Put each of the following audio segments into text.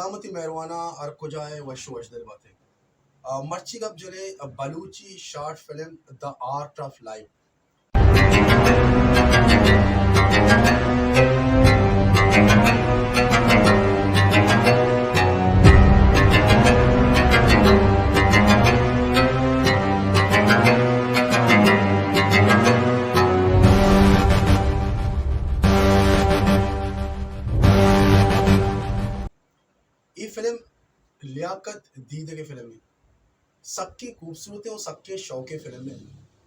سلامتی مہرواناں، ہر کجا ئے وش و وشدل باتے۔ آ، مرچی گپ جنے Balochi short film The Art of Life۔ اے فلم لیاقت دیدگیں فلمے، سکیں خوبصورتیں و سکیں شوقیں فلمے۔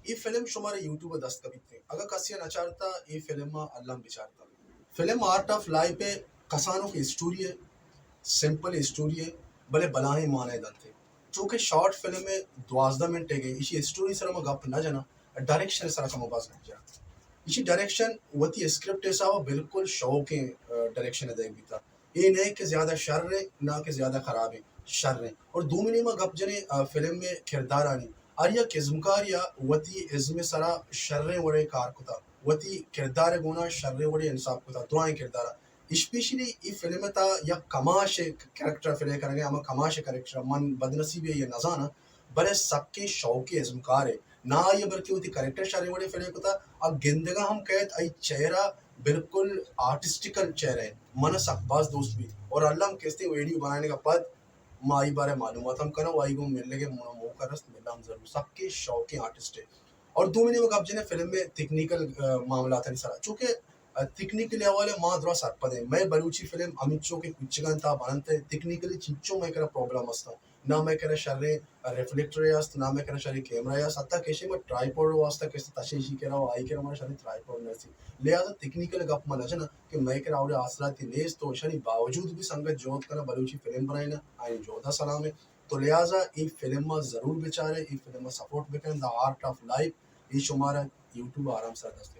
اے فلم شمارا یوٹیوب ء دست کپیت۔ اگاں کسے ء نچارتا، اے فلم ء الم بچارتا۔ فلم آرٹ آف لائف ء کسانوک اسٹوری ء، سمپل اسٹوری ء، بلے بلاہیں معنی دنت۔ چونکہ شارٹ فلم ء دوازدہ منٹ ء گئے، ایشی اسٹوری سرا ما گپ نہ جناں، ڈائریکشن سرا کمو باز گپ جناں۔ ایشی ڈائریکشن وتی اسکرپٹ حساب ء بالکل شوقیں، آ، ڈائریکشن ء دئیگ بیتا۔ اے نہ کہ زیادہ شر ایں، نہ کہ زیادہ خراب ایں، شر ایں۔ اور دومی نیما گپ جنیں، آ، فلم ء کردارانی۔ ہر یک ازمکاریا وتی ازم ء سرا شریں وڑے کار کتا، وتی کردار ء گونا شریں وڑے انصاف کتا، درائیں کردارا۔ اسپیشلی اے فلم ء تہا یک کماش ء کریکٹر پلے کنگ ء، ہما کماش ء کریکٹر من بدنصیبی ء نزاناں، بلے سکیں شوقیں ازمکار ء۔ نہ آئی ء بلکہ وتی کریکٹر شریں وڑے پلے کتا، آ گندگا ہم کئیت، آئی چہرہ بالکل آرٹسٹیکل چہرہ ء، من ء سک باز دوست بیت۔ اور الم کستیں ویڈیو بنائینگ ء پد ما آئی بارے معلومات ہم کناں و آئی گوں ملگ ء منا موقع رست، ملاں ہم ضرور۔ سکیں شوقیں آرٹسٹ ء۔ اور دومی نیمگ ء گپ جنیں فلم ء تکنیکل، آ، معاملاتانی سرا، چونکہ، آ، تکنیکلی حوالے ما درا سرپد ایں۔ مئے بلوچی فلم ہمینچو کہ کوچگاں تا بننت، تکنیکلی چنچو مئے کرا پرابلم است۔ نہ مئے کرا شریں ریفلیکٹرے است، نہ مئے کرا شریں کیمرہ است، حتی کہ ایشی ما ٹرائیپوڈ واسطہ کہ تشے ایشی کرا و آئی کرا ما شریں ٹرائیپوڈ نرسی۔ لہذا تکنیکل گپ ما نہ جناں کہ مئے کرا اوڑے آسراتی نیست، تو ایشانی باوجود بھی سنگت جہد کناں بلوچی فلم بنائیناں، آئی جہدا سلام ہے۔ تو لہذا اے فلم ما ضرور بچارے، اے فلم ما سپورٹ بکن، دا آرٹ آف لائف، اے شمارا یوٹیوب آرام سر دست۔